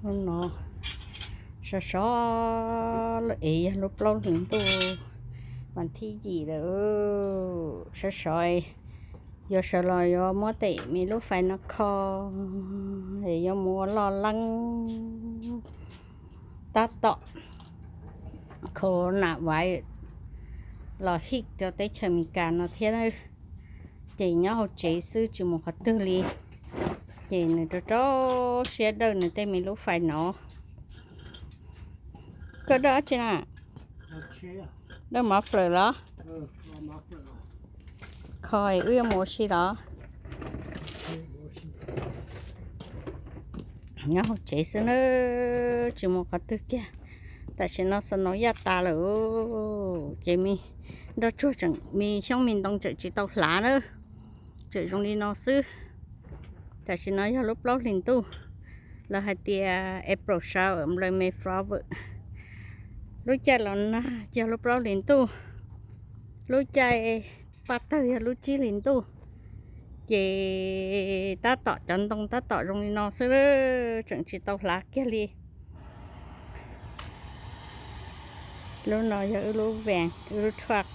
Hnub no sov sov es yog lub plaub hlis ntuj, vas thib yim lawm. Sov sov yuav sawv los yuav muab tej me lub fais no kho, es yuav mus ua loj leeb. Tab tom kho nam vais los hij rau teb chaws Amelikas no thiab, ces nyob hauv tsev xwb tsis mus qhov twg li. Ces nws rau rau siab dawj nws tej me lub fais no. Koj dawj dab tsi na? Dawj mov flam los? Kho es wb yuav mus ua si los? Nyob hauv tsev xwb na, tsis mus qhov twg kiag. Tam sim no snow yaj tas lawm, ces me nroj tsuag tseem, me xyoob me ntoo tseem tsis tau hlav na, tseem zoo li no xwb. Tam sim no yog lub plaub hlis ntuj, lawv hais tias April shower, May flower. Lub caij los nag yog lub plaub hlis ntuj, lub caij paj tawg yog lub tsib hlis ntuj. Ces tab tom cov ntoo tab tom zoo li no xwb, tseem tsis tau hlav kiag li. Lub no yog wb lub van, wb lub truck.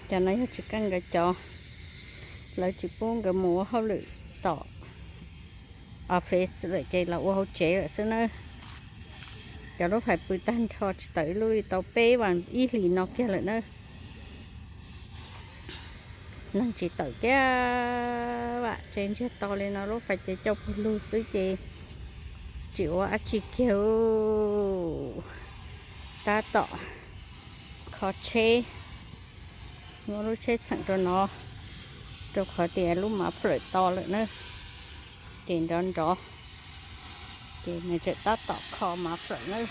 Cov no yog tsis kaj nkawd cov, lawv tsis pub nkawd mus ua hauj lwm tom office lawm ces los ua hauv tsev lawm xwb na. Cov lub fais pw tag nrho tsis tawm ib lub li tau peb vas ib hlis no kiag lawm na. Neeg tsis tawm kiag vam, tsev ntsiag to li no lub fais ces cauj pug lug xwb ces tsis ua dab tsi kiag. Tab tom kho tsheb, muab lub tsheb txheem rau no, rau qhov tias lub mav flam to lawm na, ces nrov nrov, ces nws tseem tab tom kho mav flam na,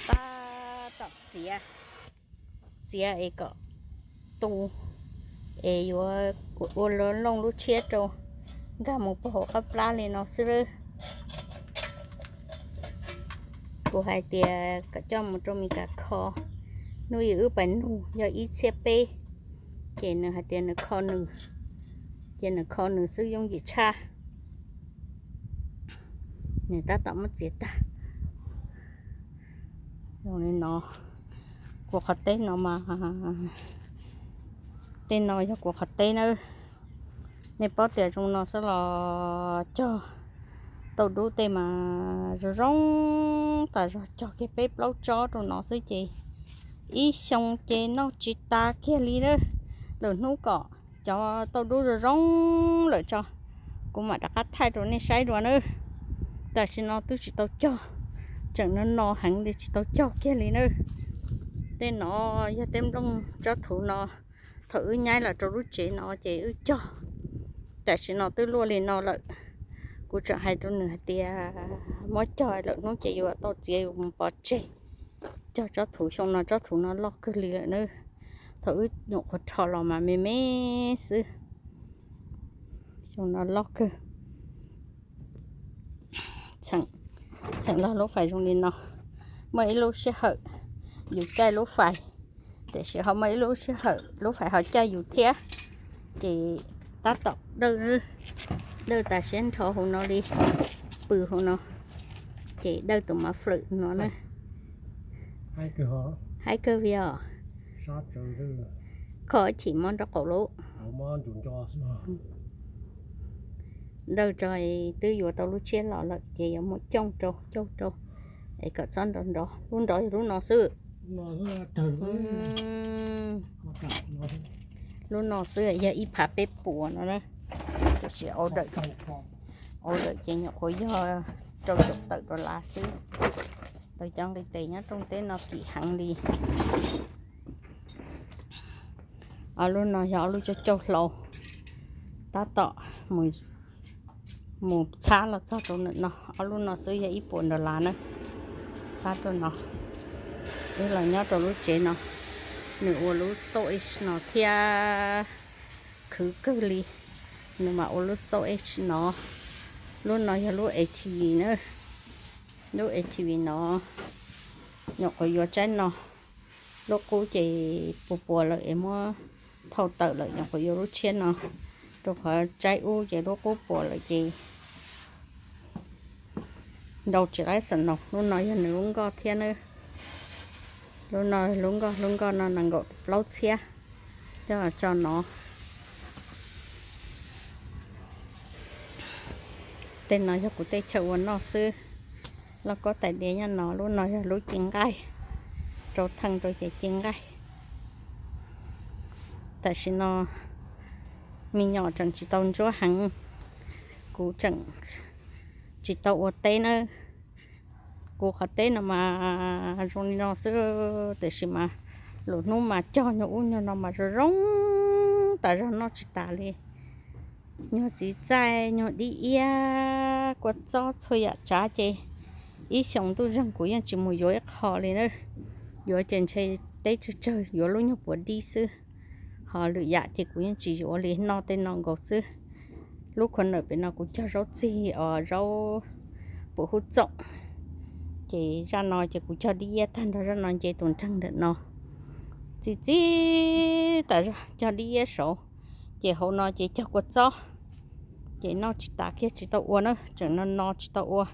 tab tom txiav, txiav es kom tu, es yuav ua looj lub tshiab rau nkag mus puag hauv qab plab li no xwb lawm. Kuv hais tias kom coj mus rau Meskas kho, hnub ib wb pais nug yog ib txhiab peb, ces nws hais tias nws kho nws, ces nws kho nws xwb yooj yim tshaj. Nws tab tom muab txiav tag. Zoo li no, kuv qhov teb no mas, tej no yog kuv qhov teb na. Nej paub tias zoo no xwb los cog tauj dub tej mas zoo zoo tas zog, cog kiag peb plaub tsob rau no xwb ces ib xyoo ces noj tsis tas kiag li na. Lwm hnub kom cov tauj dub zoo zoo lawm tso, kuv mam rov qab thaij rau nej saib dua na. Tam sim no twb tsis tau cog, tseem no no heev li tsis tau cog kiag li na. Tej no yog tej nplooj tsob thuv no, thaum wb nyaib los rau lub tsev no ces wb cog, tam sim no twb luaj li no lawm. Kuv tseem hais rau nws hais tias muab cog lawm hnub ces yuav tau txiav yus mus pov tseg. Cog tsob thuv xyoo no, tsob thuv no loj kawg li lawm na. Thaum wb nyuam qhuav rho los mas me me xwb, xyoo no loj kawg. Txheem los lub fais zoo li no, muaj ib lub sij hawm yus caij lub fais, tiam sis ho muaj ib lub sij hawm lub fais ho caij yus thiab, ces tab tom dawj, dawj tas siab nrho hauv no li, pw hauv no, ces dawj tus mav flwm no na. Haib kawg vim os, kho ib chim mob nraub qaum lawm. Dawj tso, twb yuav tau lub tshiab los lawm ces yuav muab cooj rau, cooj rau, es kom txhob nrov nrov. Lub nrov yog lub no xwb. Lub no xwb yog ib phav peb puas no na, tiam sis order ces nyuam qhuav yog rau caum tawm dollar xwb. Lawv cov nqi tes nyob rooj teb no kim heev li. Ob lub no yog ob lub cauj cauj hlau, tab tom mus txhab los txog rau ntawm no. Ob lub no xwb yog ib puas dollar na, txhab rau no. Wb los nyob rau lub tsev no, nws ua lub storage no thiab khwv kawg li, nws mas ua lub storage no. Lub no yog lub A T V na, lub A T V no nyuam qhuav yuav tsaib no. Lub qub ces puas puas lawm es muab thau tawm lawm, nyuam qhuav yuav lub tshiab no, rau qhov tsaib ub ces lub qub puas lawm ces Nrau tsis laib xav no, lub no yog nws lub nkoj thiab na. Lub no lub nkoj, lub nkoj no nees nkaum plaub txhiab. Coj tso no. Tej no yog kuv tej chaw ua noj xwb. Lauj kaub tais diav nyob no, lub no yog lub ci nqaij, rau theej rau ces ci nqaij. Tam sim no me nyuam tseem tsis tau ntsuab heev, kuv tseem tsis tau ua teb na. Kuv qhov teb no mas zoo li no xwb, tiam sis mas lwm hnub mas cog nyuag ub nyuag no mas zoo zoo tas zog, noj tsis tas li. Nyuag txiv txaij, nyuag dib iab, kua txob, txhua yam tsav ces ib xyoos ntuj zeeg kuv yeej tsis mus yuav ib qho li na. Yuav ces ntshe teb tsawg tsawg yuav lub nyuag puav dib xwb, ho lwm yam ces kuv yeej tsis yuav li, noj tej no nkaus xwb. Lub khuav nawm pem no kuv cog zaub txig os, zaub pum hub txoom, ces zaj no ces kuv cog dib iab tag nrho, zaj no nce tus nreeg ntawm no. Txi txib tas zog cog dib iab saud, ces hauv no ces cog kua txob, ces noj tsis tas kiag tsis tau ua na, tseem no no tsis tau ua.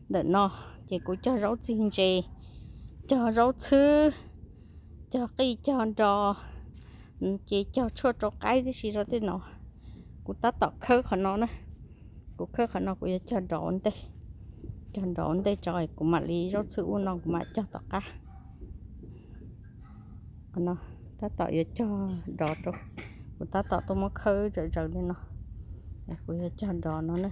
Ntawm no ces kuv cog zaub txig ntses, cog zaub txhwb, cog qij cog nros, ces cog tshuaj rau qaib tib si rau tej no. Kuv tab tom khawb qhov no na, kuv khawb qhov no kuv yuav cog nrov ntej, cog nrov ntej tso kuv mam li zaub txhwb ub no kuv mam cog tom qab. Qhov no tab tom yuav cog nrov rau, kuv tab tom tuaj muab khawb zawm zaws li no, kuv yuav cog nrov no na.